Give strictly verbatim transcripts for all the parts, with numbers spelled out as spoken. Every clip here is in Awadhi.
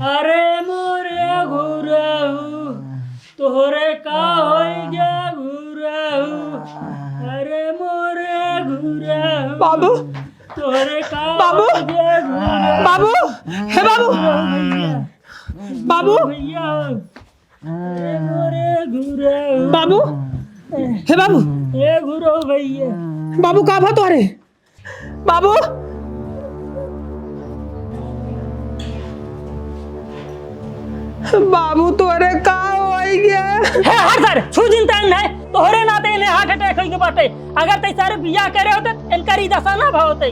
अरे मोरे घुरहू, तोहरे का होई गे घुरहू? अरे मोरे घुरहू, बाबू। तोहरे का बाबू। होई गे घुरहू? बाबू। हे बाबू। घुरहू भैया। बाबू। भैया। अरे मोरे घुरहू। बाबू। हे बाबू। ए घुरहू भैया। बाबू का भा तोहरे? बाबू। बाबू तोरे का होई गे? हे हट सारे, छू चिंता नहीं, तोहरे नाते इन्हें heart attack होई के बाटे। अगर तै सारे बियाह करे होते, इनकर ई दशा ना भा होते।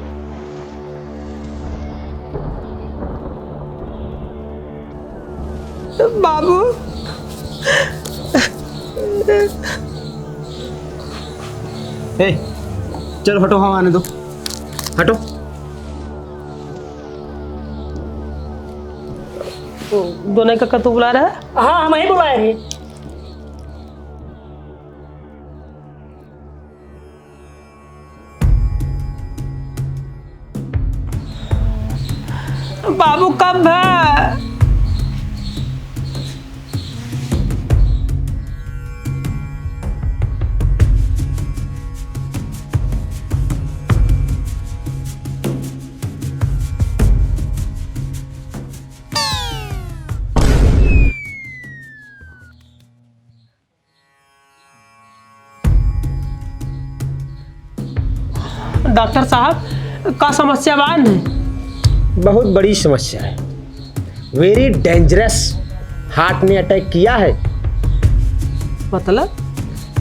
बाबू। ए, चल हटो, हम आने दो, हटो। दोनों का कतू बुला रहा है? हाँ, हम ही बुलाए रहे। बाबू कब है? डॉक्टर साहब, का समस्या बा ने? बहुत बड़ी समस्या है, very dangerous। हार्ट ने अटैक किया है। मतलब?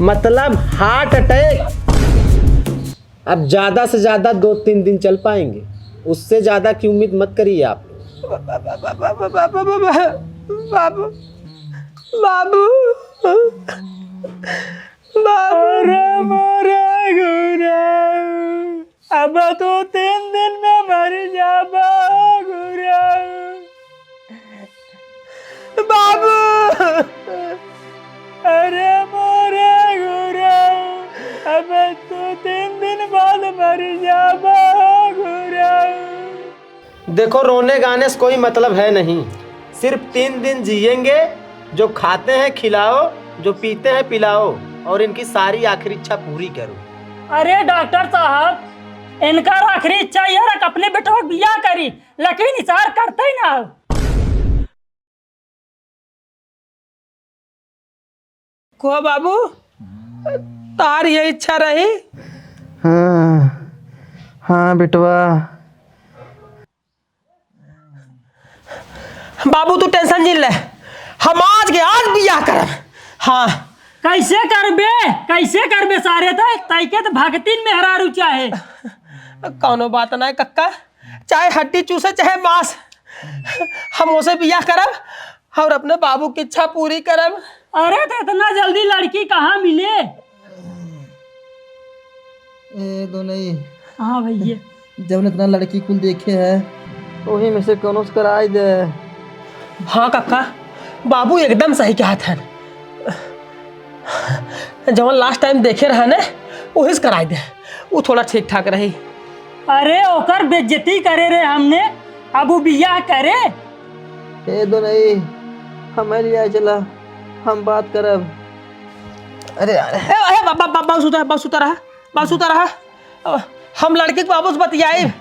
मतलब हार्ट अटैक। अब ज्यादा से ज्यादा दो तीन दिन चल पाएंगे, उससे ज्यादा की उम्मीद मत करिए आप। बाबू, बाबू, बाबू। अरे मोरे गुरु, अब तो तीन दिन में मर जाबा गुरु। बाबू, अरे मोरे गुरु, अब तो तीन दिन बाद मर जाबा गुरु। देखो, रोने गाने से कोई मतलब है नहीं, सिर्फ तीन दिन जिएंगे। जो खाते हैं खिलाओ, जो पीते हैं पिलाओ, और इनकी सारी आखिरी इच्छा पूरी करो। अरे डॉक्टर साहब, इनका आखिरी इच्छा यह रख, अपने बेटवा के बियाह करी, लेकिन इसार करते ही ना हो। को बाबू, तार ये इच्छा रही? हाँ, हाँ बेटवा। बाबू तू टेंशन जिन ले, हम आज के आज बियाह करब। हाँ। कैसे करबे, कैसे करबे सारे? तो तैके तो भगतीन मेहरारू चाहे। कौनो बात ना है कक्का, चाहे हड्डी चूसे चाहे मांस, हम ओसे बियाह करब और अपने बाबू की इच्छा पूरी करब। अरे तो इतना जल्दी लड़की कहाँ मिले? ए दोनई। हाँ भैया। जब इतना लड़की कुल देखे है, वही में से कौनो से कराई दे। हाँ कक्का, बाबू एकदम सही कहत हन। जवन लास्ट टाइम देखे रहा ने, वही से कराई दे, वो थोड़ा ठीक ठाक रही। अरे ओकर बेइज्जती करे रे हमने, अब वो बियाह करे। ए दोनई, हमें लिया चला, हम बात करब। अरे यार। ए, ए, बा-, बा-, बा-, बाबू सुता, बाबू सुता रहा, बाबू सुता रहा। अब हम लड़की के बाबू से बतियाइब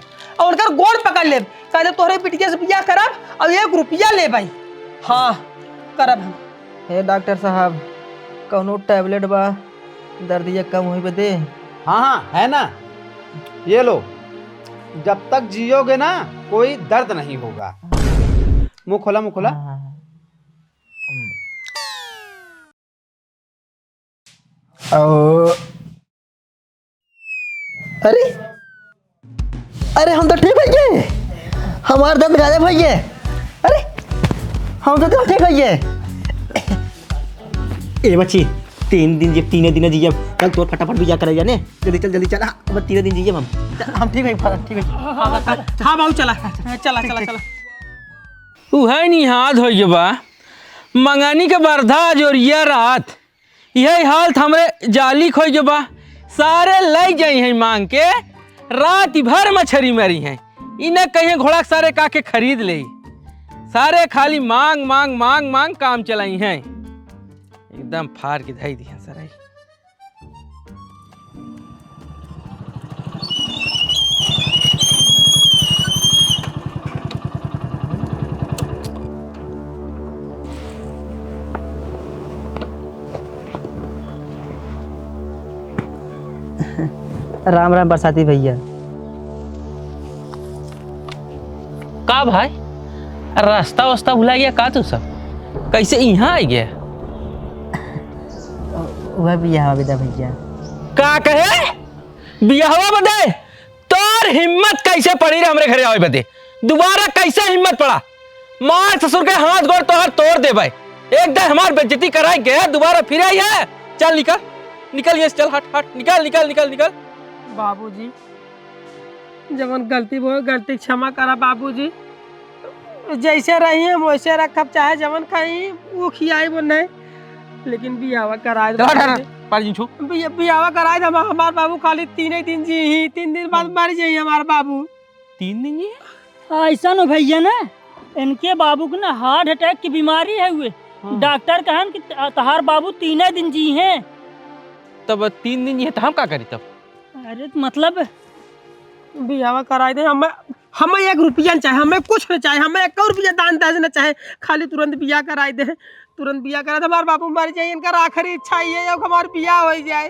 और उनकर गोड़ पकड़ लेब, कहले तोहरे बिटिया से बियाह करब और एक रुपया लेबै। हाँ, करब हम। हे डॉक्टर साहब, कौनो टैबलेट बा दर्दिया कम होई बदे? हाँ, हाँ, है ना, ये लो, जब तक जियोगे ना, कोई दर्द नहीं होगा। मुंह खोला, मुंह खोला। हाँ। ओ, अरे, अरे, हम तो ठीक होइ गए, हमार दर्द गायब होइ गए। अरे, हम तो ठीक होइ गए। ए बच्ची, तीन दिन जे, तीने दिन जियब, चल तोर फटाफट बियाह करे जाने। जल्दी चल, जल्दी चल। हाँ, अब तीने दिन जियब हम। हम ठीक है, ठीक है। हाँ, बाबू, चला, चला, चला, चला। उहे निहाद होइ गए बा, मंगनी के बरधा जोरिया रात, यही हालत हमरे जाली खोई के बा। सारे लई जाई हैं मांग के, रात भर मछरी मारी हैं। इन्हें कहिए घोड़ा के सारे का के खरीद ले। सारे खाली मांग, मांग, मांग, मांग काम चलाई हैं। एकदम फार के धई दिहन सरई। राम राम बरसाती भइया। का भाई, रास्ता वास्ता भुला गया का तू सब? कैसे इहाँ आइ गया? वह बियाह बदे भइया। का कहे? बियाहवा बदे? तोर हिम्मत कैसे पड़ी रे हमरे घरे आवे बदे? दोबारा कैसे हिम्मत पड़ा? मार ससुर के हाथ गोड़ तोहर तोड़ देबे। एक दाईं हमार बेइज्जती कराइ के दोबारा फिर आई है? चल निकल, निकल ये से, चल हट, हट, निकल, निकल, निकल, निकल। बाबूजी, जवन गलती भोए, गलती के क्षमा करा बाबूजी। जैसे रही हम वैसे रखब, चाहे जवन खाई ऊ खियाई वो नहीं, लेकिन बियाहवा कराए दे धर, धर, बाबूजी। पार जिन छू। बिया-, बियाहवा कराए दे, हम, हमार बाबू खाली तीन ही दिन जी ही, तीन दिन बाद हाँ। मर जाई हमार बाबू। तीन दिन जी? ऐसा न भइया ना, इनके बाबू के ना heart attack की बीमारी है हुए। हाँ। डॉक्टर कहन कि त-, तहार बाबू तीन ही दिन जी हैं। तब तीन दिन जी हैं तो हम का करी तब? अरे, तो मतलब? बियाहवा कराए दे, हमें, हमें एक रुपया न चाहे, हमें कुछ न चाहे, हमें एक रुपया दान दहेज न चाहे, खाली तुरंत बियाह कराए दे, तुरंत बियाह कराए दे। हमार बाबू मर जाए, इनकर आखिरी इच्छा ये है कि हमार बियाह होइ जाए,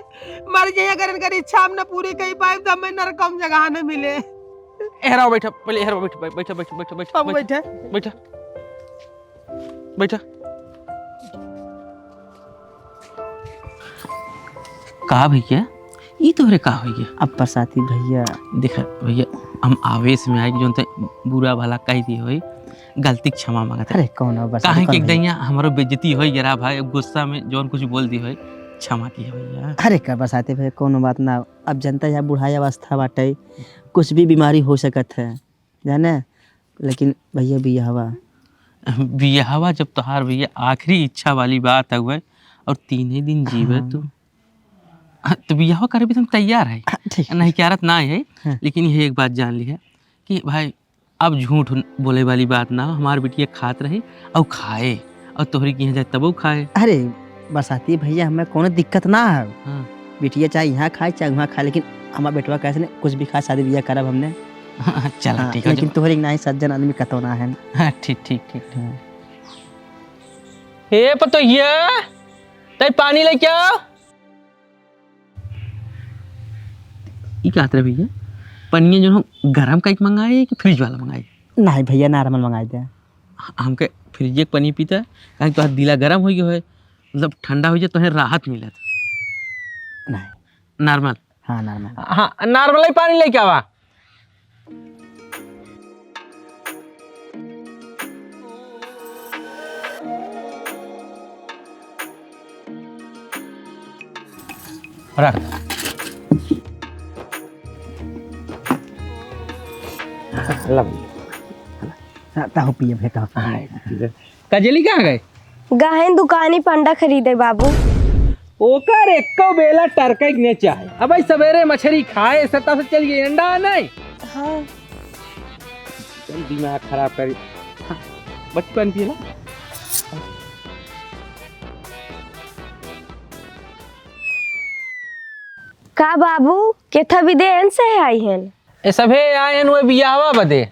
मर जाए। अगर इनकर इच्छा हम न पूरी कइ पाए तो हमें नरकम जगह न मिले। एहराव बैठा, पहले एहराव बैठ, बैठ, बैठ, बैठ, बैठ, बैठ, बाबू बैठ, बैठे। बैठा, बैठा। का भइया, ई तोहरे का होइ गया? अब बरसाती भइया। देखा भइया, हम आवेश में आए कि जौन ते बुरा भला कहि दिए होई, गलती के क्षमा मांगत है। अरे कौनो बरसाती, काहे कि कौनो एक भइया। दइया हमरो बेइज्जती होइ गया रहा भाई, अब गुस्सा में जौन कुछ बोल दिए होई, क्षमा किया भइया। अरे का बरसाती भइया, कौनो बात ना। अब जनता या बुढ़ाई अवस्था बाटे, कुछ भी बीमारी हो सकत है, जाने। लेकिन भइया बियाहवा। बियाहवा जब तोहार भइया आखिरी इच्छा वाली बात हउए और तीन ही दिन जीवे हाँ। तू, हाँ, तो बियाहवा करे भी हम तैयार है। हाँ, ठीक। नहीं क्यारत ना है, हाँ। लेकिन ये एक बात जान ली है कि भाई अब झूठ बोले वाली बात ना हो, हमार बिटिया खात रही और खाए और तोहरी के यहाँ जाए तबो खाए। अरे बरसाती भइया, हमें कौनो दिक्कत ना है। हाँ। बिटिया चाहे यहाँ खाए चाहे वहाँ खाए, लेकिन हमार बेटवा कैसे नहीं कुछ भी खाए, शादी बियाह करब हमने। हाँ, चला हाँ, ठीक है, लेकिन जब तोहरी नाहीं सज्जन आदमी कतौ ना है। हाँ, ठीक, ठीक, ठीक, ठीक। हाँ। ए पतोहिया, तई पानी लेके आओ। ई कहत रहे भइया, पनिया जो हम गरम कइके मंगाए कि फ्रिज वाला मंगाए? नहीं भइया, normal मंगाए दे। हमके फ्रिज के पनिया पीता, काहे कि तोहार दिला गरम होइ गयो है, मतलब ठंडा होइ जाए, तोहे राहत मिलत। नहीं। Normal? हाँ, normal। हाँ, normal ही पानी लेके आवा। रख। ला भइया। हाँ, ताहू पिए भइया, ताहू पिए। हाँ, ठीक है। कजली कहाँ गए? गहन दुकानी पंडा खरीदे बाबू। ओकर एको बेला टरकै के नहीं चाहे। अब भाई सवेरे मछरी खाए, सत्ता से चल गए, अंडा नहीं। हाँ। चल दिमाग खराब करी। हाँ, बच्ची पानी पिए ला। का बाबू, केथा विदेन से आई हन? ए सभे आए हन वो बियाहवा बदे।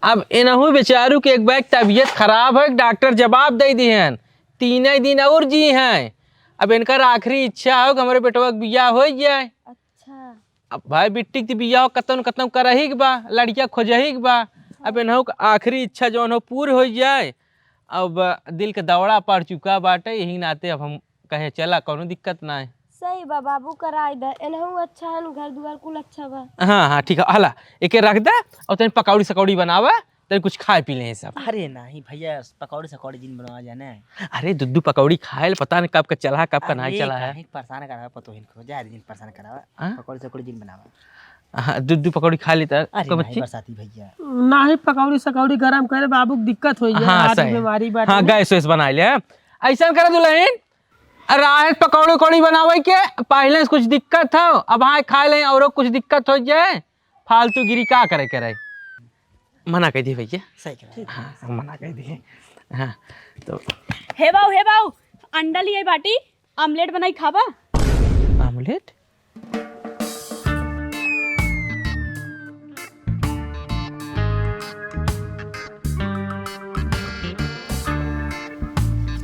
अब एनहू बेचारू के एक बैग तबीयत खराब है, डॉक्टर जवाब दे दिए हन, तीन ही दिन और जी हैं। अब इनकर आखिरी इच्छा हो कि हमरे बेटवा के बियाह हो जाए। अच्छा। अब भाई बिट्टी के बियाह कतन कतन करही के बा, लड़किया खोजही के बा। अब इनहू के आखिरी इच्छा जौन हो पूर हो जाए। अब दिल के दौड़ा पड़ चुका बाटे, यही नाते अब हम कहे चला, कौनो दिक्कत ना है। सही बा बाबू, कराई दे। एनहू अच्छा हन, घर दुआर कुल अच्छा बा। हाँ, हाँ, ठीक है, हला, एके रख दे और तनी पकौड़ी सकौड़ी बनावा, तनी कुछ खाए पी लें सब। अरे नहीं भइया, पकौड़ी सकौड़ी जिन बनवा जाने। अरे दुद्दू पकौड़ी खाए ले, पता नहीं कब का चला है, कब का नहीं अरे चला है। काहे परेशान करावा पतोहिन को, जा दे जिन परेशान करावा। हाँ? पकौड़ी सकौड़ी जिन बनावा। हाँ, दुद्दू पकौड़ी खा लेता। अरे कब नहीं बच्ची? बरसाती भइया। नहीं पकौड़ी सकौड़ी गरम करे बाबू, दिक्कत होइ जाए, हाँ, हाथ सही। बीमारी बाटे। हाँ, गैस वैस बनाइ ले, हाँ। ऐसा करे दुलहिन, राहत पकौड़ी उकौड़ी बनावे के, पहिले से कुछ दिक्कत हो, अब हाँ खा ले, औरो कुछ दिक्कत हो जाए, फालतू गिरी का करे के रहे। मना कइ दिहे भइया। सही कहा। हाँ, हम मना कइ दिहे। हाँ, तो हे बाऊ, हे बाऊ, अंडा लियाई बाटी, आमलेट बनाई खाबा? आमलेट?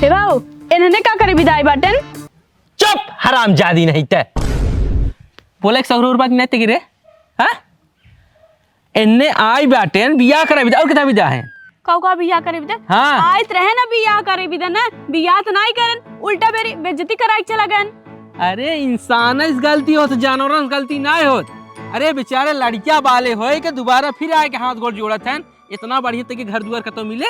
हे बाऊ, इन्हने का करे बिदाई बाटन? चुप, हरामजादी नहीं ते। बोले एक सगरूर बात नहीं ते गिरे, हाँ? एन्ने आई बाटेन, बियाह करे बिदा, और कितना बिदा है? काऊ का बियाह करे बिदा? हाँ। आइत रहे ना बियाह करे बिदा ना, बियाह तो नाई करन, उल्टा बेरी बेइज्जती कराई चला गन। अरे इंसान इस गलती होत, जानवरन से गलती नाई होत। अरे बेचारे लड़किया बाले होए के दोबारा फिर आए के हाथ गोड़ जोड़त हैं, इतना बढ़िया तके घर दुआर कतो मिले।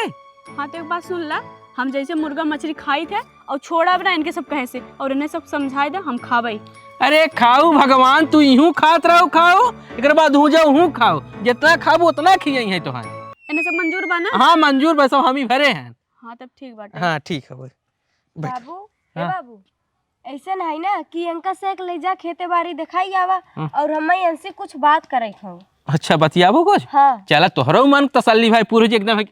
हाँ तो एक बात सुन ला, हम जैसे मुर्गा मछली खाई थे और छोड़ब ना इनके सब कहे से, और इन्हें सब समझाए दे, हम खाबई। अरे खाऊ भगवान, तू इहूँ खात रहो खाओ, एकर बाद हूँ जाओ हूँ खाओ, जितना खाबू उतना खियाई है तोहार। इन्हें सब मंजूर बा ना? हाँ मंजूर बा, सब हम ही भरे हैं। हाँ तब ठीक बाटे। हाँ ठीक है भाई। बैठ। बाबू, ए हाँ। बाबू, ऐसन है ना कि इनका से एक ले जा खेते बाड़ी दिखाई आवा हाँ। और हम इनसे कुछ बात करे खाऊ। अच्छा बतियाबो कुछ? हाँ। चला तोहरो मन तसल्ली भाई पूरे एकदम है।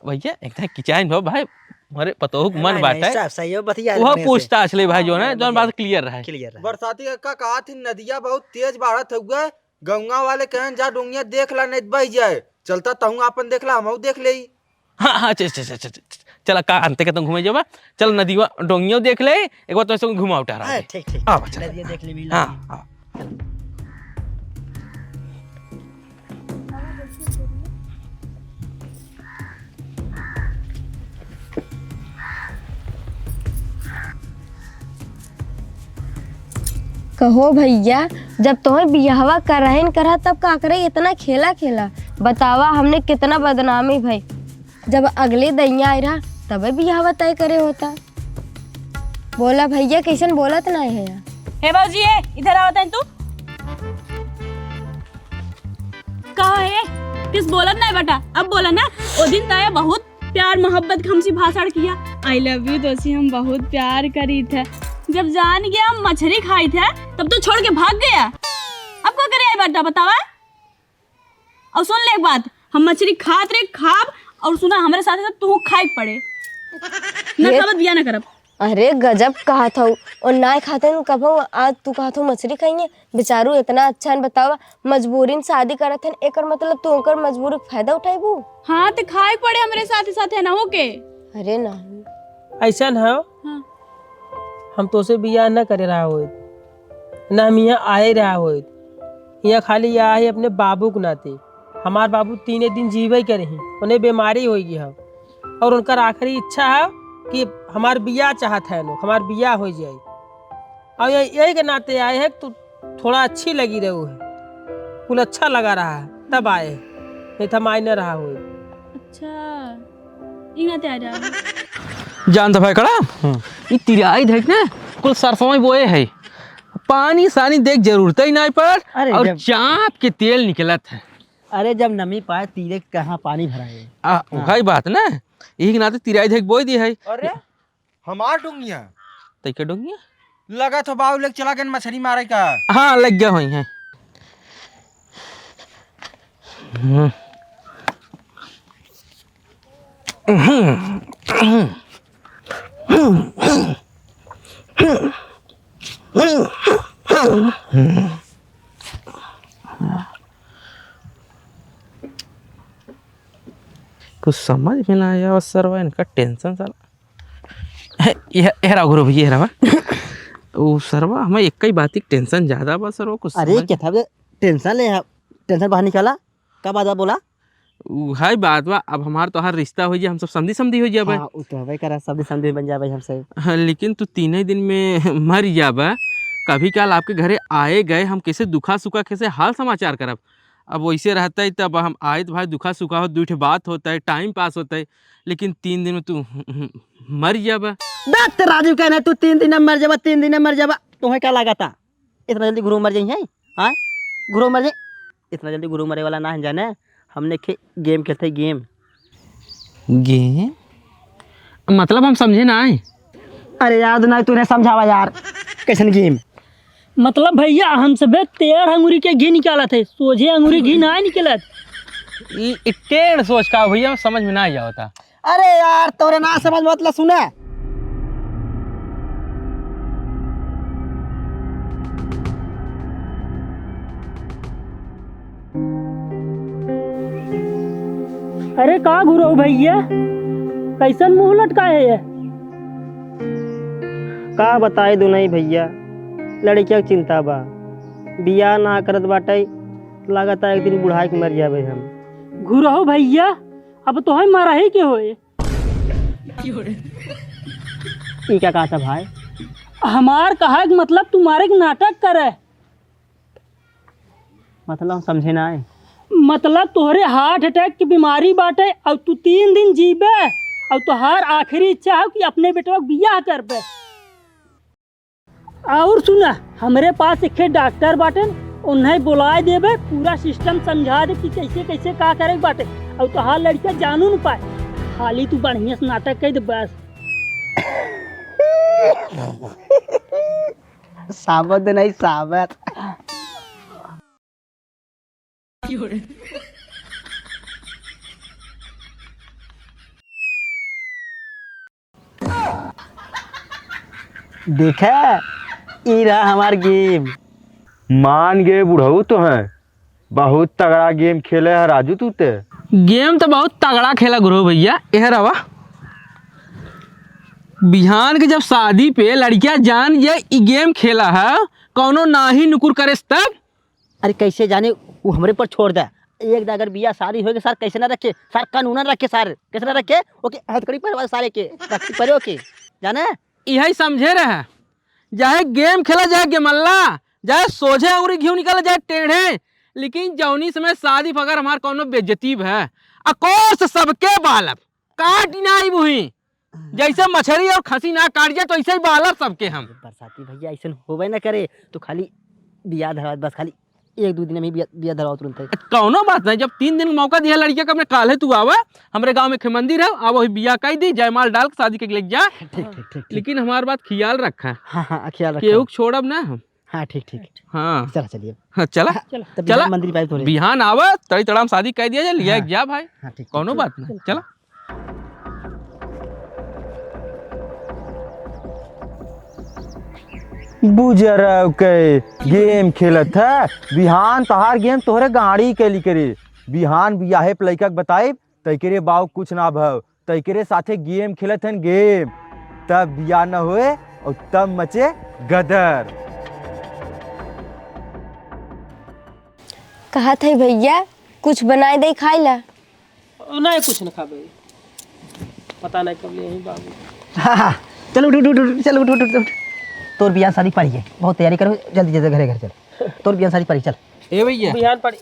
भैया एकदम किचाइन हो भाई, मोरे पतोहू के मन नहीं, बाटे। नहीं, साफ सही हो, बतिया वह लेने से। पूछताछ ले भाई, हाँ, जो है हाँ, जौन बात बतिया। Clear रहे। Clear रहे। बरसाती का कहत ही नदिया बहुत तेज बाढ़त हुआ, गौवा वाले कहन जा डोंगिया देख ला नहीं तो बह जाए। चलता तहूँ आपन देख ला, हमहू देख लेई। हाँ हाँ चल चल चल चल चल, चला का अंते के तुम घूमे जाबा। चल नदिया डोंगियो देख ले, एक बार तो ऐसे घुमा उठा रहा हाँ, है। ठीक ठीक। आवा, चल। नदिया देख ले भी हाँ लागी। हाँ। कहो भैया, जब तोहे बियाहवा करहिन करा तब का करे इतना खेला खेला? बतावा हमने कितना बदनामी भई। जब अगले दइया आए रहा तबे बियाहवा तय करे होता। बोला भैया, कैसन बोलत नाहीं है यार? हे बाबूजी, ए, इधर आवत है तू। कहा है? किस बोलत नाहीं बेटा? अब बोला ना। ओ दिन तय बहुत प्यार मोहब्बत के हमसे भाषण किया, I love you, तोसी हम बहुत प्यार करी थे। जब जान गया हम मछली खाई थे, तब तो छोड़ के भाग गया। अब का करे आई बेटा, बतावा? और सुन ले एक बात, हम मछली खात रहे, खाब, और सुना, हमरे साथे साथ तू खाए के पड़े। ना ये खाबत बिया ना करब। अरे गजब कहत हऊ, और ना खाते न कबहू, आज तू कहत हऊ मछली खाइए। बेचारू इतना अच्छा है, बतावा, मजबूरी में शादी करत हन, एकर मतलब तू ओकर मजबूरी के फायदा उठाइबू? हाँ, तो खाए के पड़े हमरे साथे साथे ना होके। अरे नहीं। ऐसा ना हो। हाँ। हम तोसे बियाह न करे रहा होइत, न हम यहाँ आए रहा होइत। यहाँ खाली आए ही अपने बाबू के नाते। हमार बाबू तीने दिन जीवे के रही, उन्हें बीमारी होई गई है, और उनकर आखिरी इच्छा है कि हमार बियाह चाहत है लोग, हमार बियाह हो जाए। और ये, यही के नाते आए हैं कि तू थोड़ा अच्छी लगी रहे हो, कुल अच्छा लगा रहा है, तब आए, नहीं तो हम आए न रहा हो। अच्छा, ई नाते आ रहा है। जानत भाई कड़ा, हम्म। ई तिराई देख ना, कुल सरसों बोए है, पानी सानी देख जरूरत ही नहीं पड़, अरे और जब चाप के तेल निकलत है। अरे जब नमी पाए तीरे कहाँ पानी भरा है। आ, हाँ। वही बात ना, यही के नाते तिराई देख बोए दी है। अरे हमार डोंगिया। तई के डोंगिया? लगा तो बाऊ लेके चला गन मछली मारे का। हाँ, लग गया होई है। हम्म। कुछ समझ में ना आया सरवा, इनका tension साला। हे, ये, ये रहा गुरु भैया, ये रहा। उ सरवा, हमें एक ही बात की tension ज्यादा बा सरवा, कुछ अरे, समझ क्या था बे? Tension ले, tension बाहर निकाला। का बात बा, बोला? उ हाय बात बा, अब हमार तोहार रिश्ता हो जाए, हम सब समधी समधी हो जाए भाई। हाँ, उ तो हवे करा, समधी समधी बन जाए भाई हमसे। हाँ, लेकिन तू तीन ही दिन में मर जाबा, कभी काल आपके घरे आए गए, हम कैसे दुखा सुखा, कैसे हाल समाचार करब? अब वैसे रहता ही तब हम आइत भाई दुखा सुखा हो, दुई ठे बात होता है, time pass होता है, लेकिन तीन दिन में तू मर जाबा। दत्त राजू कहना, तू तीन दिन में मर जाबा, तीन दिन में मर जाबा, तुम्हें क्या लागता? इतना जल्दी घुरो मर जाई है? हाँ? घुरो मर जाई? इतना जल्दी घुरो मरे वाला ना है जाने, हमने खे game खेलते game। Game? मतलब हम समझे ना है। अरे यार, नहीं तूने समझावा यार, कैसन game? मतलब भैया, हम सबे टेढ़ अंगुरी के घी निकालत है, सोझे अंगुरी घी ना निकलत। ई, ई टेढ़ सोच का भैया, समझ में ना आवता। अरे यार, तोरे ना समझ मतलब सुने। अरे का घुरऊ भैया, कैसन मुंह लटकाए है? का बताई दुनई भैया, लड़किया के चिंता बा, बियाह ना करत बाटे, लागता एक दिन बुढ़ाई के मर जाबे हम। घुरऊ भैया, अब तोहे मरही के होए। ई का कहत ह भाई? हमार कहे के मतलब तू मरे के नाटक करे। मतलब हम समझे नाहीं। मतलब तोहरे heart attack की बीमारी बाटे अउर तू तीन दिन जीबे अउर तोहार आखिरी इच्छा हो कि अपने बेटवा के बियाह करबे। अउर सुना, हमरे पास एक ठे डॉक्टर बाटेन, उन्हें बुलाए देबे, पूरा system समझा दे कि कैसे कैसे का करे के बाटे, अउर तोहार लड़का जानू न पाए। खाली तू बढ़िया से नाटक कइ दे बस। साबत नहीं, साबत। देखा, ई रहा हमार game। मान गए बुढ़ऊ तो हैं, बहुत तगड़ा game खेले है राजू तू ते। Game तो बहुत तगड़ा खेला गुरु भैया। एह रवा, बिहान के जब शादी पे लड़किया जान जाए ई game खेला है, कौनो नाही नुकुर करे तब। अरे कैसे जाने, वो हमरे पर छोड़ दे। एक दिन अगर बियाह शादी होए के सार कैसे ना रखे, सार कानून ना रखे, सार कैसे ना रखे, ओके हथकड़ी पहरवा सारे के, रखी परे ओके, जाने? यही समझे रहे, चाहे game खेला, चाहे गेमल्ला, चाहे सोझे अंगुरी घिउ निकाला, चाहे टेढ़े, लेकिन जौनी समय शादी फकर हमार कौनो बेइज्जती भय, अकोस सबके बालब, काट ना आई बुही। जैसे मछरी और खसी ना काट जाए, तो ऐसे ही बालब सबके हम। बरसाती भैया, ऐसन होबे ना करे, तो खाली बियाह धरावत, बस खाली एक दो दिन में बियाह, बियाह धरावत तुरंत है। कौनो बात नहीं, जब तीन दिन मौका दिया लड़किया का, अपने काल्हे तू आवा, हमरे गांव में एक मंदिर है, आवा वही बियाह कई दी, जयमाल डाल के शादी के लेके जा। ठीक, ठीक, ठीक, ठीक। लेकिन हमार बात खियाल रखा। हाँ, हाँ, खियाल रखा। केहू के छोड़ब ना हम। हाँ, ठीक, ठीक। हाँ। चला, चलिए। हाँ, चला। चला। तब चला। बिहान मंदिर पाइप हो रहे। बिहान आवा, तड़ी तड़ाम शादी कई दिया जाए, लिया हाँ। जा भाई। हाँ, ठीक, ठीक, कौनो ठीक। बात नहीं। चला। बुजरव के game खेलत है, बिहान तहार game तोहरे गाड़ी के लिकरे। बिहान बियाहे पे लइका के बताइब, तइकरे बाऊ कुछ ना भव, तइकरे साथे game खेलत हन game, तब बियाह न होए और तब मचे गदर। कहत है भैया, कुछ बनाए दे खाए ला। नहीं, कुछ न खाबे। पता नहीं कब ले आई बाबू। हाँ, हाँ। चल उठ, उठ, उठ, उठ, चल उठ, उठ, उठ, उठ। तोर बियाह शादी पड़ी है, बहुत तैयारी करो, जल्दी, जल्दी घरे, घर चल। तोर बियाह शादी पड़ी, चल। ए भैया, बिहान पड़ी।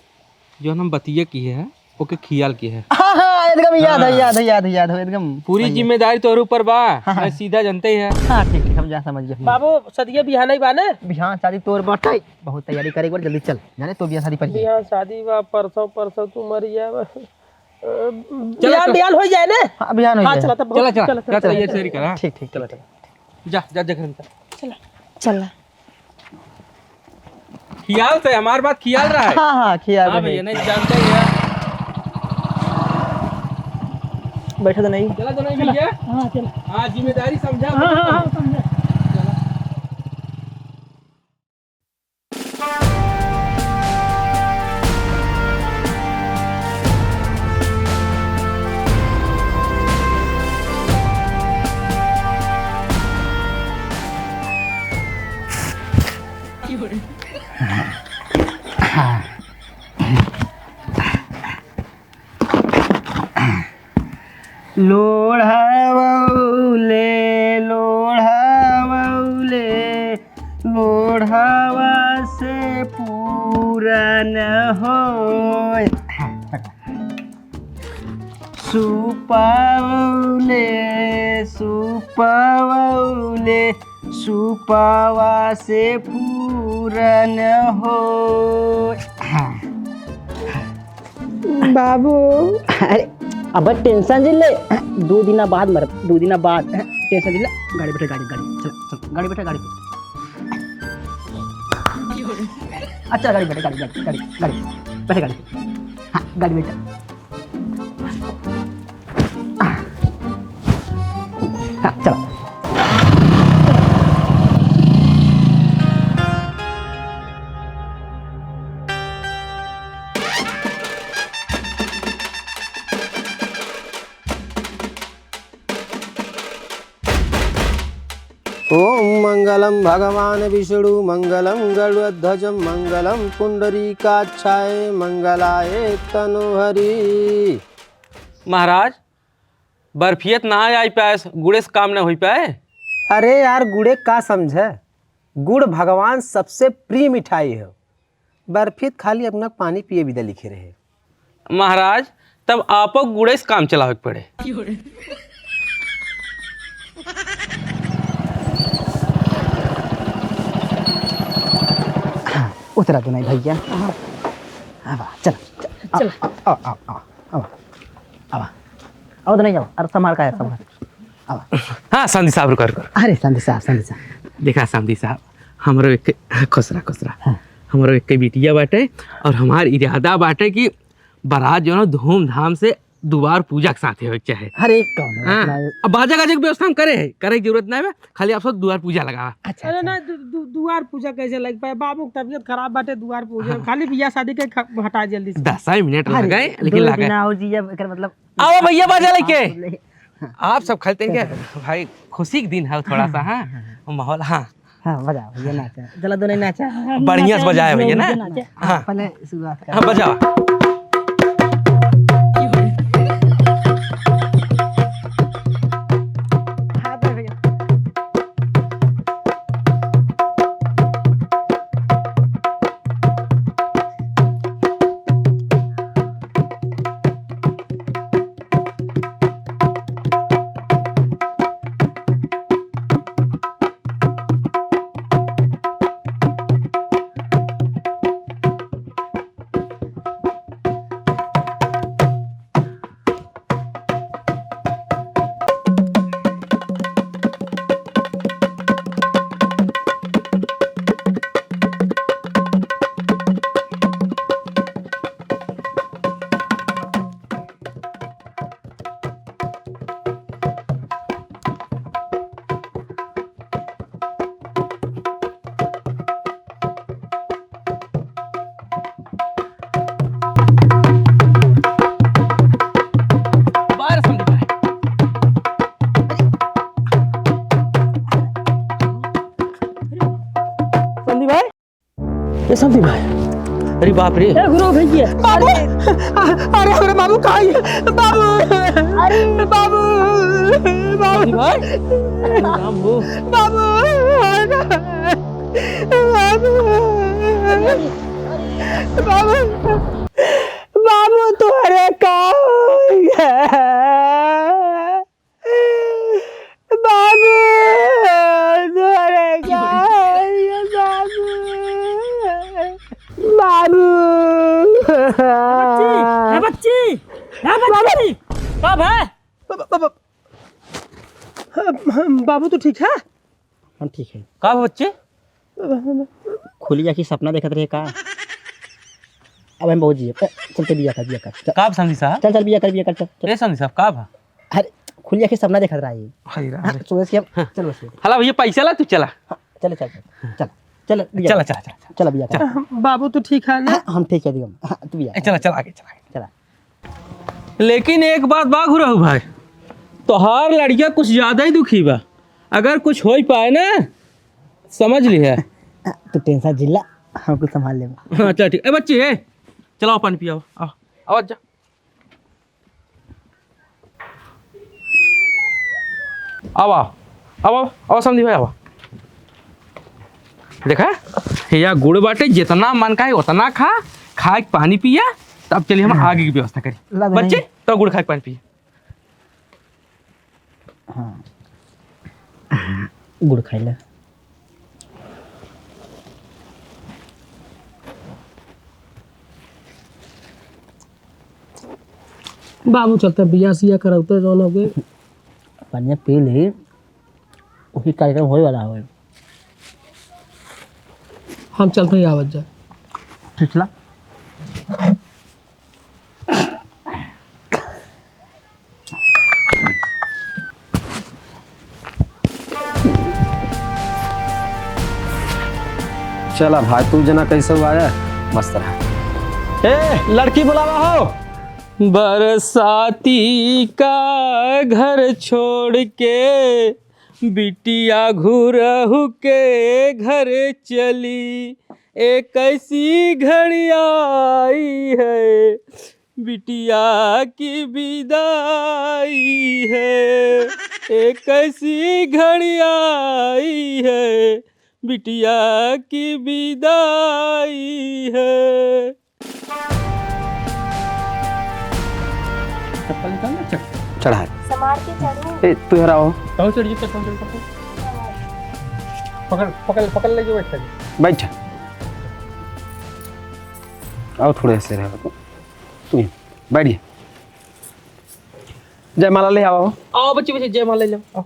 जो हम बतिया की है, ओके खियाल की है। हाँ, हाँ, एकदम याद है, हाँ। याद है, याद है, याद है, एकदम पूरी सही है। जिम्मेदारी तोहरे ऊपर बा, हाँ, हाँ। मैं सीधा जनते ही है। हाँ, ठीक, ठीक, हम जा समझ गए। बाबू, सदिया बिहान ही बा ने? बिहान शादी तोर बाटे, बहुत तैयारी करे, एक बार जल्दी चल, जाने तोर बियाह शादी पड़ी है। बिहान शादी बा, परसों, परसों तू मरी जाबे। अ, चला, बिहान, चला। बिहान हो जाए ने? हाँ, बिहान हो हाँ, जाए। चला, तब चला, चला, चला, चला, चला, चला, ये सही करा। ठीक, ठीक, चला, चला। जा, जा, जा, घर में जा। चला। चला। खियाल से, हमार बात खियाल रहा है। हाँ, हाँ, खियाल हाँ रहे। भैया, नहीं जानते ही है। बैठा तो नहीं। चला तो नहीं चला। भैया। हाँ, चला। हाँ, जिम्मेदारी समझा। हाँ, हाँ, हाँ, समझा। चला। लोढ़वले, लोढ़वले, लोढ़वा से पूरन होय। सुपवले, सुपवले, सुपवा से पूरन होय। बाबू। अरे, अब tension जिन ले, दो दिना बाद मरब, दो दिना बाद tension जिन ले। गाड़ी बैठे, गाड़ी, गाड़ी, चल, चल, गाड़ी बैठे, गाड़ी पे। अच्छा, गाड़ी बैठे, गाड़ी, गाड़ी, गाड़ी, गाड़ी, बैठे गाड़ी पे। हाँ, गाड़ी बैठे। हाँ, चलो। ओम मंगलम भगवान विष्णु मंगलम गरुड़ध्वजम मंगलम पुंडरीकाक्षाय मंगलाय तनोहरी। महाराज, बर्फियत ना आई पाएस, गुड़े से काम ना होई पाए। अरे यार, गुड़े का समझे, गुड़ भगवान सबसे प्रिय मिठाई है। बर्फियत खाली अपना पानी पिए बिदा लिखे रहे। महाराज, तब आपो गुड़े से काम चलावे के पड़े। उतरा तो नहीं भैया। अब आ, चल, चल, चल। आ, आ, आ, आ, आ, आ। अब आ। अब तो नहीं जाओ। अरे संभाल का है, संभाल। अब आ। हाँ, समधी साहब, रुका, रुका, रुका। अरे समधी साहब, समधी साहब। देखा समधी साहब, हमरो एक, खुश रहा, खुश रहा। हाँ। हमरो एक बिटिया बाटे और हमार इरादा बाटे कि बारात जो है ना धूमधाम से दुआर पूजा के साथे होए के चाहे। अरे कौन हाँ। अब बाजा गाजा के व्यवस्था हम करे है, करे के जरूरत नहीं है, खाली आप सब दुआर पूजा लगावा। अच्छा, अरे अच्छा। ना, दु-, दु-, दुआर पूजा कैसे लग पाए? बाबू की तबीयत खराब बाटे, दुआर पूजा हाँ। खाली बियाह शादी के ख-, हटा जल्दी से। दस ही मिनट रह अरे, गए, लेकिन दो लगा। दिन आओ जी, अब एकर मतलब आओ भैया, बाजा लेके। हाँ, ले। हाँ। आप सब खाली तनिके चल। भाई, खुशी के दिन है थोड़ा सा, हाँ, हाँ, हाँ। हाँ। माहौल, हाँ। हाँ, बजाओ भैया, नाचा। चला, दोनों नाचा। बढ़िया से बजाए भैया ना। नाचा। हाँ। पहले शुरुआत कर। हाँ, बजाओ। हाँ, दे भैया। बाहर समधी भाई। समधी भाई। ए समधी भाई, अरे बाप रे। ए गुरु भैया। बाबू, अरे हमरे बाबू कहाँ है? बाबू, अरे। बाबू, बाबू। समधी भाई, राम हो। बाबू, बाबू, बाबू, बाबू, तोहरे का हो गया? बाबू, तोहरे का हो गया बाबू? बाबू। ए बच्ची, ए बच्ची, ए बच्ची, बाबू। का भा? बाबू, बाबू, बाबू तो ठीक है? हम ठीक है। का बा बच्चे? खुली आँखी सपना देखत रहे का? अब हम बहुत जिए। ए, चल, चल, बिया कर, बिया कर, चल। का बा समधी साहब? चल, चल, बिया कर, बिया कर, चल, चल। ए समधी साहब, का बा? अरे, खुली आँखी सपना देखत रहा ये। हाय राम हाँ, रे। सुबह से हम, हाँ। चल, बस। हला भैया, पैसा ला, तू चला। हाँ, चल, चल, चल, चल, चल, बिया चला, कर। चला, चला, चला। चला, बिया कर। चला। बाबू, तू ठीक है ना? हाँ, हम ठीक है, दिगम। हाँ, तू बिया ए, कर। चला, चला, आगे, चला, आगे। चला। लेकिन एक बात बा घुरहु भाई, तोहार लड़किया कुछ ज्यादा ही दुखी बा। अगर कुछ होइ पाए ना, समझ लिहे। तू tension जिन ला, हम कुछ संभाल लेबे। हाँ, चल ठीक। ए बच्ची, ए, चलाओ पानी पियाओ। आओ, आओ जा। आओ, आओ। आओ, आओ, आओ समधी भाई, आओ। देखा, या गुड़ बाटे, जितना मन का है उतना खा, खा के पानी पिया, तब चलिए हम हाँ। आगे की व्यवस्था करी। ला दे बच्चे, नहीं। तो गुड़ खा के पानी पिए। हाँ। गुड़ खाई ले। बाबू चलते बिया सिया करौते जौन हो गए। पनिया पी ली, वही कार्यक्रम होए वाला होए। हम चलते ही आवत जा। पिछला। चला भाई, तू जना कैसे हुआ है, मस्त रहा। ए, लड़की बुलावा हो। बरसाती का घर छोड़ के बिटिया घुरहु के घर चली, ए कैसी घड़ी आई है, बिटिया की विदाई है, ए कैसी घड़ी आई है, बिटिया की विदाई है। चप्पल निकाल ना, चप्पल। चढ़ा है। संभाल के चढ़ू। ए, तू हराओ। तू चढ़, चप्पल चढ़, चप्पल। पकड़, पकड़, पकड़ लेके बैठ जा। बैठ। आओ, थोड़े से रहो। तू ही बैठ जा। जयमाला ले आओ। आओ बच्चे, बच्चे, जयमाला ले आओ। आओ।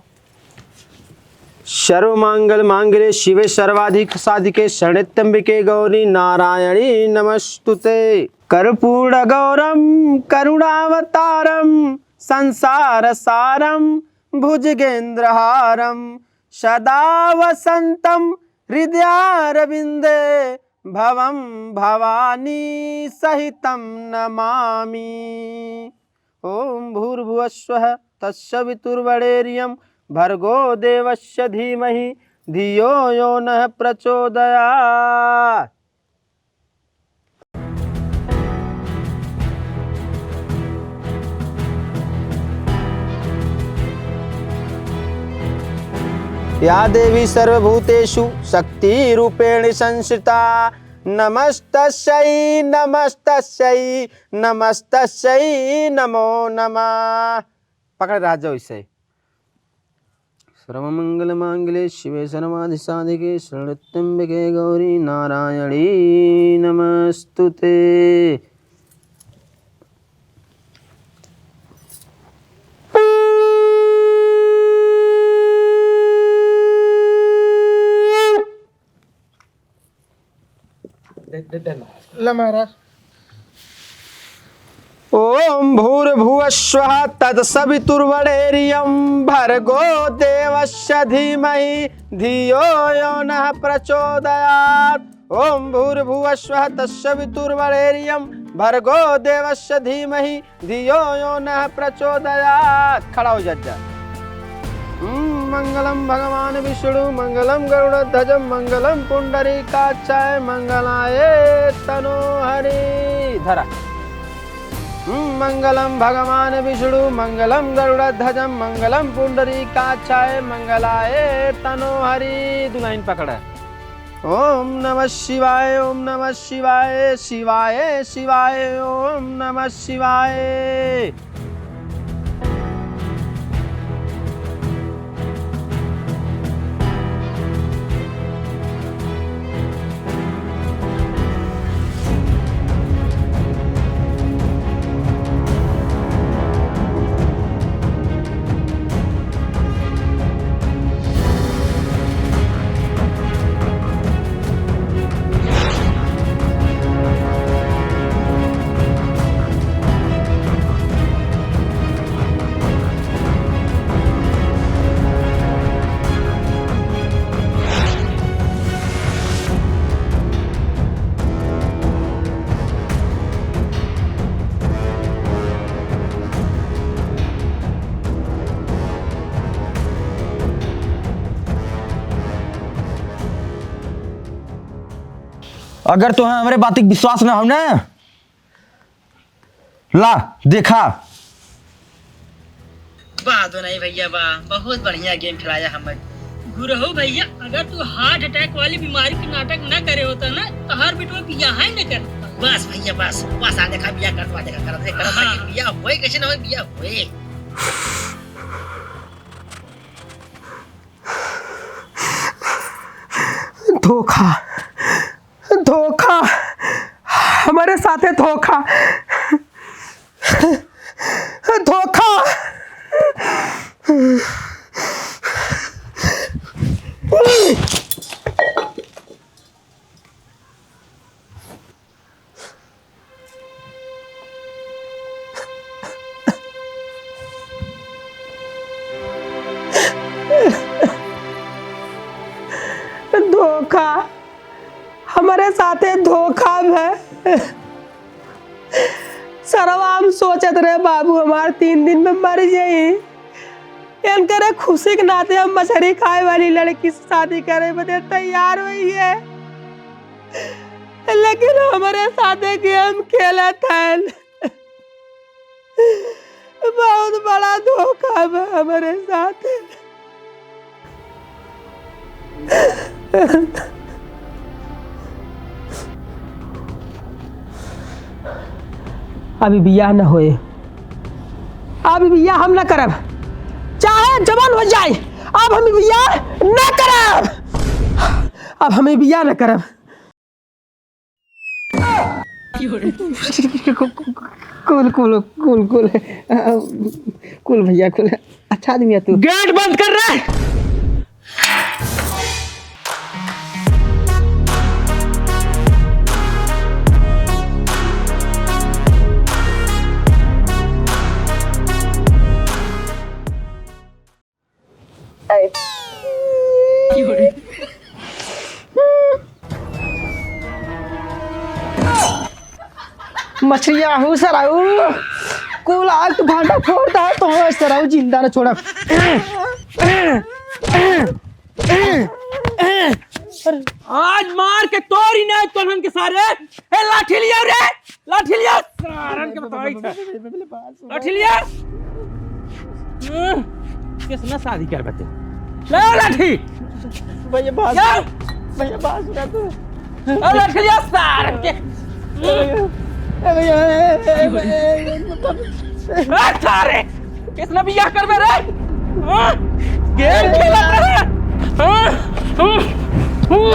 सर्वमंगल मांगल्ये शिवे सर्वाधिक साधिके शरण्ये त्र्यंबके गौरी नारायणी नमस्तुते। कर्पूर गौरम करुणावतारम संसार सारम भुजगेंद्रहारम सदा वसंतम हृदयारविंदे भवम भवानी सहितम नमामि। ओम भूर्भुवः स्वः तत्सवितुर्वरेण्यं भर्गो देवस्य धीमहि धियो यो नः प्रचोदयात्। या देवी सर्वभूतेषु शक्तिरूपेण संस्थिता नमस्तस्यै नमस्तस्यै नमस्तस्यै नमो नमः। पकड़ रहा जाओ इसे। सर्वमंगल मांगल्ये शिवे सर्वाधिसाधिके शरण्ये त्र्यंबके गौरी नारायणी नमस्तुते। दे, दे, दे ना। ला महाराज। ओम भूर्भुवः स्वः तत्सवितुर्वरेण्यं भर्गो देवस्य धीमहि धियो यो नः प्रचोदयात्। ओम भूर्भुवः स्वः तत्सवितुर्वरेण्यं भर्गो देवस्य धीमहि धियो यो नः प्रचोदयात्। खड़ा हो जा, जा। हम्म, मंगलम भगवान विष्णु, मंगलम गरुड़ध्वजम, मंगलम पुंडरीकाक्षाय, मंगलाय तनोहरि। धरा। हम्म, मंगलम भगवान विष्णु, मंगलम गरुड़ध्वजम, मंगलम पुंडरीकाक्षाय, मंगलाय तनोहरि। दो लाइन पकड़ा। ओम नमः शिवाय, ओम नमः शिवाय, शिवाय शिवाय, ओम नमः शिवाय। अगर तोहे हमरे बात के विश्वास ना हो ना, ला, देखा। वाह दोनाई भैया वाह, बहुत बढ़िया game खेलाया हमें। गुरहु भैया, अगर तू heart attack वाली बीमारी के नाटक न करे होता ना, तो हर बिटवा बियाह ही न करता। बस भैया बस, बस आ देखा बियाह करत बा, देखा करत, देखा करत, हाँ। बियाह होए कैसे ना होए, बियाह होए। धोखा, धोखा, हमारे साथे धोखा, धोखा। धोखा, अरे साथे धोखा भय। सरवा हम सोचत रहे बाबू हमार तीन दिन में मर जाई। इनकरे खुशी के नाते हम मछरी खाए वाली लड़की से शादी करे बदे तैयार हुई है, लेकिन हमरे साथे गेम खेलत हन। बहुत बड़ा धोखा बा हमरे साथ। अभी बियाह न होए, अभी बियाह हम न करब, चाहे जवन हो जाए, अब हम बियाह न करब, अब हम बियाह न करब। कुल, कुल, कुल, कुल, कुल, अ, कुल भैया, कुल। अच्छा आदमी है तू। गेट बंद कर रे। मछरिया हूँ सराऊ, कुल आग तू भांडा फोड़ दे, तो सराऊ जिंदा न छोड़ा। आज मार के तोरी ना तोहन के सारे। ए, लाठी लिया रे, लाठी लिया, सारन के बताई था। लाठी लिया। हम्म, किसने शादी कर बते? ले लाठी। भैया बात, क्या? भैया बात सुना तू। ओ लाठी लिया, सारन के। ए भैया, ए भैया, ए, ए, ए, ए, ए, सारे। किसने बियाह करबे रे? हाँ? गेम खेलत रहे? हाँ? हाँ? हाँ?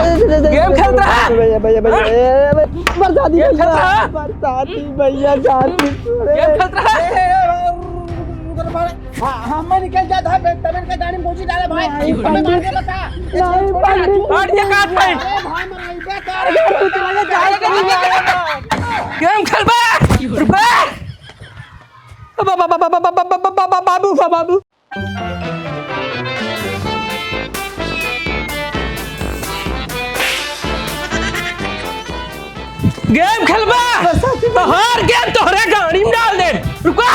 गेम खेलत रहे? भैया, भैया, भैया, हाँ? ए, ए, बरसाती गेम खेलत भैया, रहे? बरसाती भैया, जाती छोड़े। गेम खेलत रहे? ए, ए, ए, रुक, रुक, रुक, रुक, हाँ, हाँ, मैं निकल जाता है, तमिल का गाड़ी में घुसी डाले भाई, नहीं, हमें मार दे बता। नहीं, पंडित। मार दे काट भाई। अरे भाई, मराई बे, अरे, तू चला जा, जाए के नहीं जाए। गेम खेलबे? रुक बे। बा-, बा-, बा-, बाबू, बा-, बाबू। गेम खेलबा? तोहार गेम तोहरे गाड़ी में डाल दे। रुको।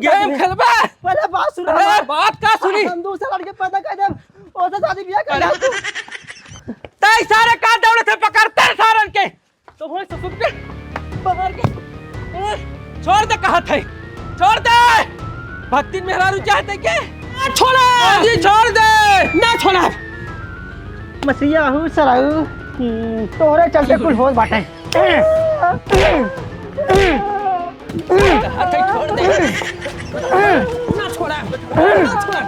गेम खेलबा? पहले बात सुन अरे, हमार। बात का सुनी? हम दूसरा लड़के पैदा कर देब, ओसे शादी बियाह कर अरे। लेब। तै सारे का दौड़त है, पकड़ते हैं सारन के। तो वही ससुर के पकड़ के, ए, छोड़ दे, कहत है, छोड़ दे। भक्तिन मेहरारू चाहते के? ना छोड़ा। जी, छोड़ दे। ना छोड़ा। मछरिया हूँ सराऊ, हम्म, तोहरे चलते कुल होत बाटे। कहत है, छोड़ दे। ना छोड़ा, ना छोड़ा।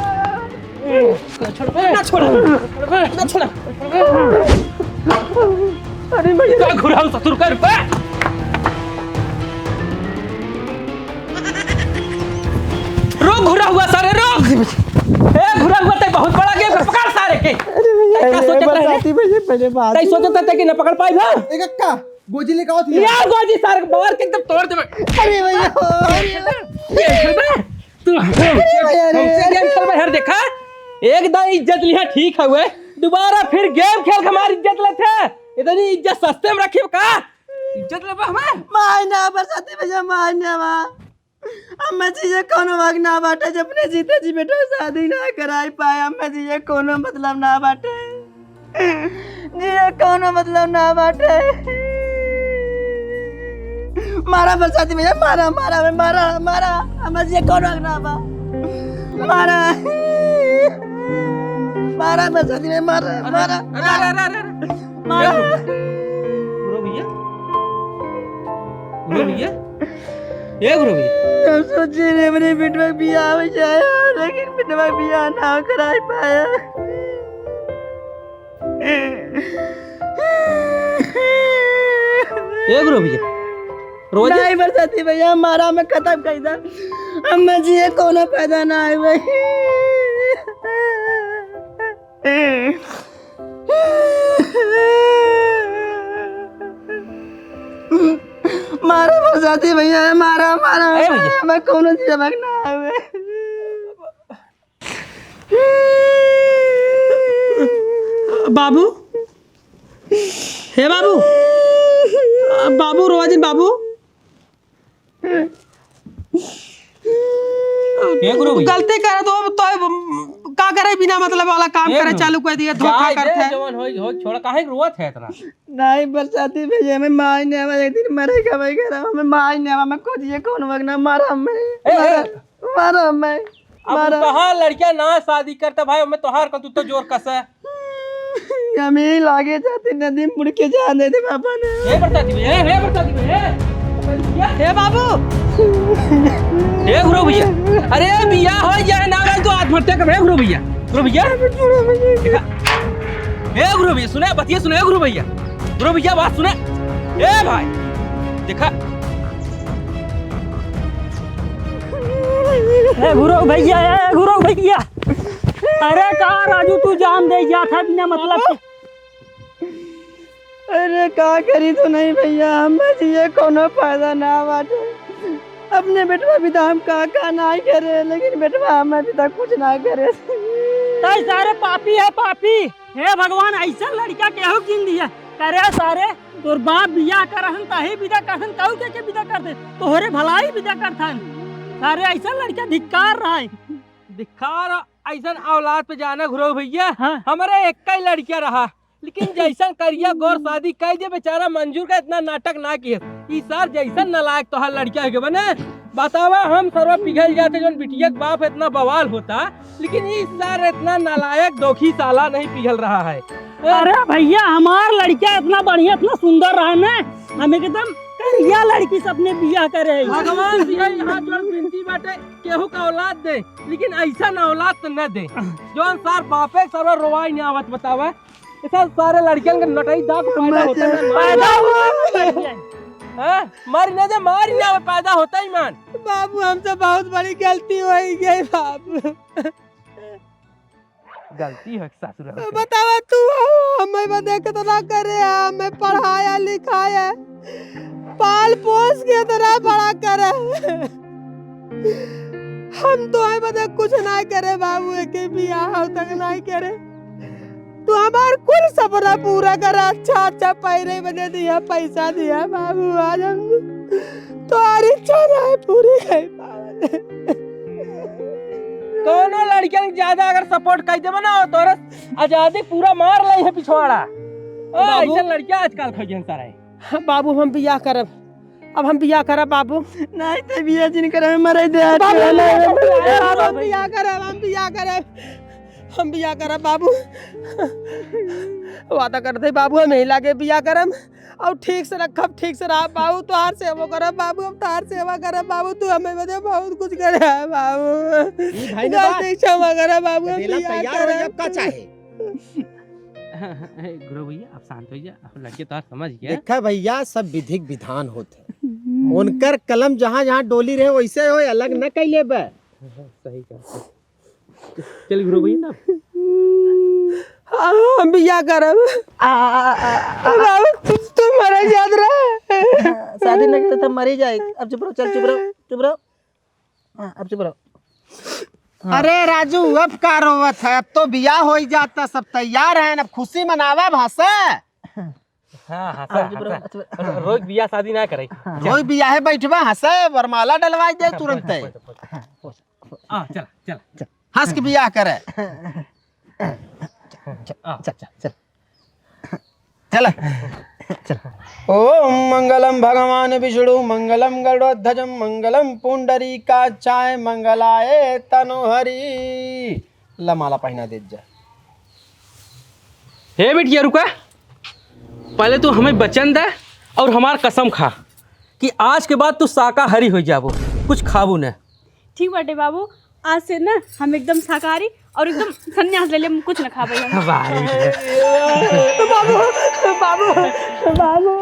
ना छोड़ा, ना छोड़ा, ना छोड़ा। अरे भैया। का घुराऊ ससुर का रुपया? रुक घुरा हुआ सारे, रुक। ए, घुरा हुआ ते बहुत बड़ा गेम है, पकड़ सारे के। अरे भैया, का सोचत रहे? बरसाती भैया, पहले बात तै सोचत रहे कि न पकड़ पाई भा? एक का गोजी लेके आओ थी। यार गोजी सारे मार के एकदम तोड़ देबे। अरे भैया, अरे। गेम खेलबे? तू अरे भैया रे। हमसे गेम खेलबे हर देखा? एक दाई इज्जत लिहा ठीक हवे, दोबारा फिर गेम खेल के हमार इज्जत लेथे। इतनी इज्जत सस्ते में रखी का? इज्जत लेबे हमार? माय ना बरसाती भैया, माय ना बा। अम्मा जी, ये कौनो हक ना बाटे, जब अपने जीते जी बेटा शादी ना कराई पाए। अम्मा जी, ये कौनो मतलब ना बाटे। जी, ये कौनो मतलब ना बाटे। मारा बरसाती भैया, मारा, मारा, मारा, मारा। अम्मा जी, ये कौनो हक ना बा। मारा। मारा बरसाती भैया, मारा, अरे, मारा। अरे, अरे, अरे, अरे, अरे। मारा। ए, गुरु भैया। गुरु भैया। ए गुरु भैया। हम सोचे रहे हमरे बेटवा के बियाह हो जाए, लेकिन बेटवा के बियाह ना कराई पाया। ए गुरु भैया, रोज नहीं बरसाती भैया, मारा में खत्म कर दे। अम्मा जी, ये कौनो फायदा ना आए भाई। मारा बरसाती भैया, मारा, मारा, ए भैया। मारा, मैं कौनो चीज में ना आवे। बाबू, हे बाबू, बाबू, रोवा जिन बाबू। ए गुरु भैया। गलती करे तो, तो का करे, बिना मतलब वाला काम ए करे गुरु। चालू कर दिया, धोखा जाए दे, करत है। जवन होई, होई, छोड़ा, काहे रोवत है इतना? नहीं, बरसाती भैया, मैं माई नहीं आवा, एक दिन मरेगा भाई घर, मैं माई नहीं आवा, मैं खोजिए कौन वगना मारा मैं, ए, ए। मारा, मारा मैं, अब मारा। कहाँ लड़कियां ना शादी करता भाई, मैं तोहार का तू तो जोर कस है। हम ही लागे जाते नदी में बुड़ के जान देते पापा ने। हे बरसाती भैया, हे बरसाती भैया, हे। हे बाबू। हे गुरु भैया, अरे बिया हो, ये ना गल तो हाथ मरते कर, हे गुरु भैया, गुरु भैया। देखा। हे गुरु भैया, सुने, बतिया सुने, हे गुरु भैया, गुरु भैया, बात सुने। ए भाई, देखा। ए गुरु भैया, ए गुरु भैया, अरे का राजू तू जान दे जात है बिना मतलब के? अरे का करी तो नहीं भैया, हम जिए कोनो फायदा ना बाटे। अपने बेटवा भी तो हम का का ना करे, लेकिन बेटवा हमें भी तो कुछ ना करे। तै सारे पापी है पापी। हे भगवान, ऐसा लड़का केहू किन दिया? करे सारे, तोर बाप बियाह करहन, ताही विदा करहन, कहू के, के विदा कर दे, तोहरे भलाई विदा करथन। सारे ऐसा लड़का धिक्कार रहा है। धिक्कार ऐसन औलाद पे जाना घुरऊ भैया। हाँ। हमरे एक ही लड़किया रहा, लेकिन जैसन करिया गौर शादी कई दे बेचारा मंजूर का इतना नाटक ना किए। ई सार जैसन नालायक तोहार लड़किया के बने बतावा, हम सरवा पिघल जाते जौन बिटिया के बाप इतना बवाल होता, लेकिन ई सार इतना नालायक दोखी साला नहीं पिघल रहा है। अरे भैया, हमार लड़किया इतना बढ़िया, इतना सुंदर रहा ने, हम एकदम करिया लड़की से अपने बियाह करे है। भगवान से यही हाथ जोड़ विनती बाटे, केहू का औलाद दे, लेकिन ऐसा ना औलाद तो न दे, जौन सार बापे के सरवा रोवाई नहीं आवत बतावा। ऐसा सारे लड़कियन के नटई दाग पैदा होता है, पैदा हुआ। हैं? मारी ना दे, मारी ना, पैदा होता ही मान। बाबू, हमसे बहुत बड़ी गलती हो गई बाबू। गलती है ससुर। बतावा तू, हमें बदे कितना करे, हमें पढ़ाया लिखाया, पाल पोस के इतना बड़ा करे। हम तो है बदे कुछ ना करे बाबू, एक बियाह तक ना करे। तू हमार कुल सपना पूरा करा, अच्छा अच्छा पैरे बने दिया, पैसा दिया बाबू, आज हम तोहार इच्छा ना है पूरी कर पावल। कौनो लड़कियन के ज्यादा अगर support कर देबे ना, तोरे आजादी पूरा मार ले है पिछवाड़ा। ओ, बाबू। ऐसे लड़कियां आजकल खोजन सारा है। हाँ, बाबू, हम बियाह करब। अब हम बियाह करब बाबू। नहीं तो बियाह जिन करब, मरे दे। बाबू, नहीं, नहीं, नहीं, नहीं, नहीं, बाबू, हम बियाह करब, हम बियाह करब। हम बियाह करब बाबू। वादा कर दे बाबू, हम यही लागे बियाह करब। और ठीक से रखब, ठीक से रहब बाबू, तोहार सेवा करब बाबू, हम तोहार सेवा करब बाबू, तू हमें बदे बहुत कुछ करे है बाबू। ई भाई ने बात गलती क्षमा करब बाबू, हम बेला बियाह तैयार हो करब। जब का चाहे। गुरु भैया, आप शांत हो जा, आप लड़के तो समझ गए। देखा भैया, सब विधिक विधान होते हैं। उनकर कलम जहाँ जहाँ डोली रहे वैसे हो, अलग न कैले बे। सही कहा। चल गुरु भैया ना। हाँ, हम बियाह करब। आ, आ, आ, आ, आ। बाबू, तू, तू मरे जात रहे। हाँ, शादी नहीं करते तो मरे जाए। अब चुप रहो, चल चुप रहो, चुप रहो। हाँ, अब चुप रहो। हाँ। अरे राजू, अब का रोवत है? अब तो बियाह हो ही जाता, सब तैयार हैं, अब खुशी मनावा भाषा। हाँ, हाँ, हाँ, सर, चुप रहो, हाँ, चुप रहो। सर। रो-, रोज बियाह शादी ना करे। हाँ। रोज बियाहे बैठबा, हंसे, वरमाला डलवाई दे तुरंते। हाँ, चल, चल। हंस के बियाह करे। आ, चल, चल। चल। चल। ओम मंगलम भगवान विष्णु, मंगलम गरुड़ध्वजम, मंगलम पुंडरीकाक्षाय, मंगलाय तनोहरी। ला माला पहना दे जा। हे बिटिया, रुका, पहले तू हमें वचन दे और हमार कसम खा कि आज के बाद तू शाकाहारी हो जाबो, कुछ खाबू न। ठीक बाटे बाबू, आज से ना हम एकदम शाकाहारी और एकदम संन्यास ले ले, हम कुछ न खाबे हम। वाह, ये तो है। बाबू, बाबू, बाबू।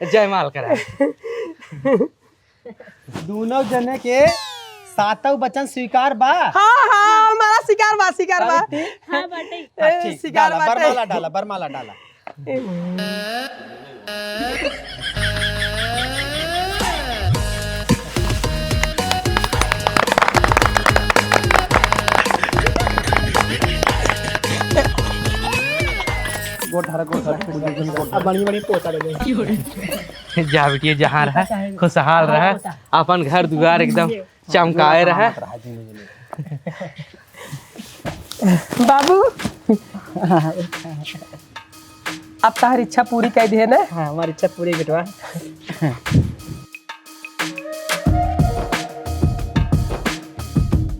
जयमाल करा। दोनों जने के सातों वचन स्वीकार बा? हाँ, हाँ, हमारा स्वीकार बा, स्वीकार बा। हाँ, बाटे। ए, हाँ, ठीक, स्वीकार डाला, बाटे। बरमाला डाला, बरमाला डाला। गोड़ धरा, गोड़ धरा, गोड़ धरा। अब बड़ी, बड़ी पोता ले ले। जा बिटिया, जहाँ रहा, खुशहाल रहा, अपन घर दुआर एकदम चमकाए रहा। बाबू, अब तहार इच्छा पूरी कर दिहे ना? हाँ, हमार इच्छा पूरी, बेटवा।